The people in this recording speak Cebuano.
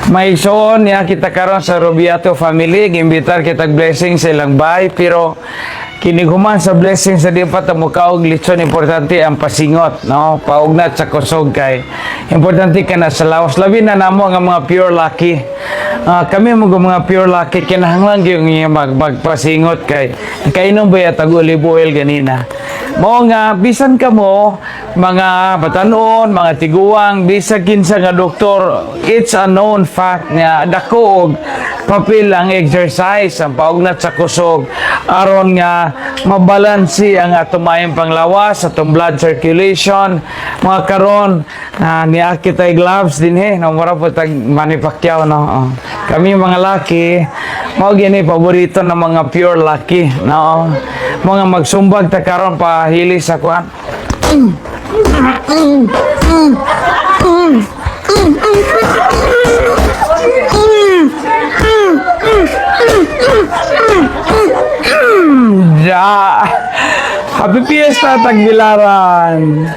May igsoon niya kita karon sa Rubiato family, giimbitar kita blessing sa ilang bay, pero kinighuman sa blessing sa di pa ta mukaog litson, importante ang pasingot, no, paugnat sa kusog kay importante ka na sa lawas, labi na namo nga mga pure lucky. Ah, kami mo mga pure lucky, kinahanglan gyud nga magpasingot kay kainom ba tag olive oil ganina. Mao nga bisan kamo mga batanon, mga tiguang, bisan kinsa nga doktor, it's a known fact nga dako og papel ang exercise, ang paugnat sa kusog aron nga mabalansi ang atong maayong panglawas, atong blood circulation. Mga karon niya kita gloves dinhi, no, mura po tag Manny Pacquiao, no. Oh. Kami mga laki, mao gini paborito ng mga pure lucky, no. Mga magsumbag ta karon pahili sa kuan. Ja. Happy Fiesta, Tagbilaran.